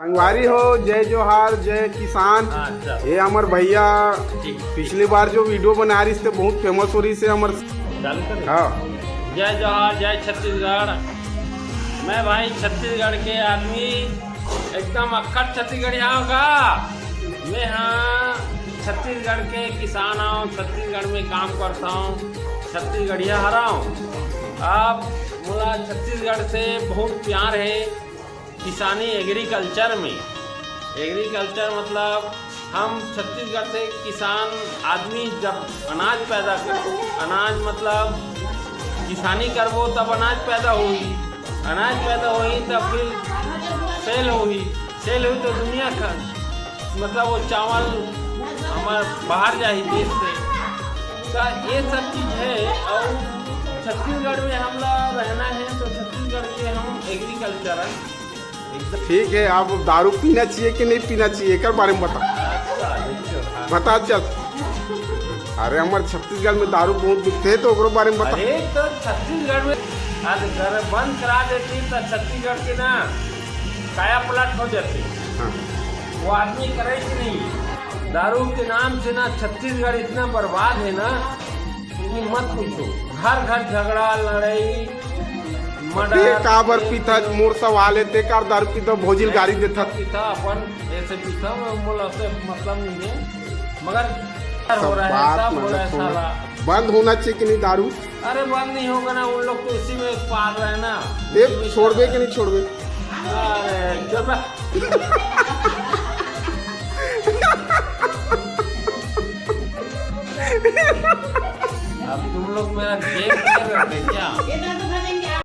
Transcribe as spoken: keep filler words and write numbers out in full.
संगवारी हो, जय जोहार, जय किसान। हाँ, चल। ये हमर भैया ठीक। पिछली बार जो वीडियो बना रहिस ते बहुत फेमस हो रहिस हे हमर। चालू कर। हाँ। जय जोहार, जय छत्तीसगढ़। मैं भाई छत्तीसगढ़ के आदमी, एकदम अक्खड़ छत्तीसगढ़िया होगा। मैं हाँ छत्तीसगढ़ के किसान हूँ, छत्तीसगढ़ में काम करता हूँ, छत्तीसगढ़िया हरा हूँ। अब मोला छत्तीसगढ़ से बहुत प्यार है। किसानी, एग्रीकल्चर में, एग्रीकल्चर मतलब हम छत्तीसगढ़ से किसान आदमी जब अनाज पैदा कर, अनाज मतलब किसानी करबो तब अनाज पैदा होही, अनाज पैदा होही तब फिर सेल होही, सेल होही तो दुनिया का मतलब वो चावल हमर बाहर जाही देश से। तो ये सब चीज है। और छत्तीसगढ़ में हमला रहना है तो छत्तीसगढ़ के हम एग्रीकल्चर है। ठीक है, अब दारू पीना चाहिए कि नहीं पीना चाहिए, एकर बारे में बता। अच्छा, देखियो, हाँ। बता चल। अरे, हमर छत्तीसगढ़ में दारू बहुत बिकते है, तो ओकरो बारे में बता। अरे, तो छत्तीसगढ़ में अगर बंद करा देती तो छत्तीसगढ़ के ना काया पलट हो जाती। हाँ। वो आदमी करे कि नहीं? दारू के नाम से ना छत्तीसगढ़ इतना बर्बाद है ना, कि मत पूछो। घर घर झगड़ा, लड़ाई, मर्डर। ते काबर पीथस? मोर सवाल है, ते काबर दारू पीथस, भौजी ल गारी देथस? पीथा अपन, ऐसे पीथा, मोला से मतलब नहीं है। मगर सब हो रहा है, बात सब हो मतलब रहा है छोड़। साला। बंद होना चाहिए कि नहीं दारू? अरे बंद नहीं होगा ना, उन लोग तो इसी में पाल रहे हैं ना। ते इसी में छोड़बे कि नहीं छोड़बे? अरे, चल बे। अब तुम लोग मेरा गेम खेल रहे थे क्या?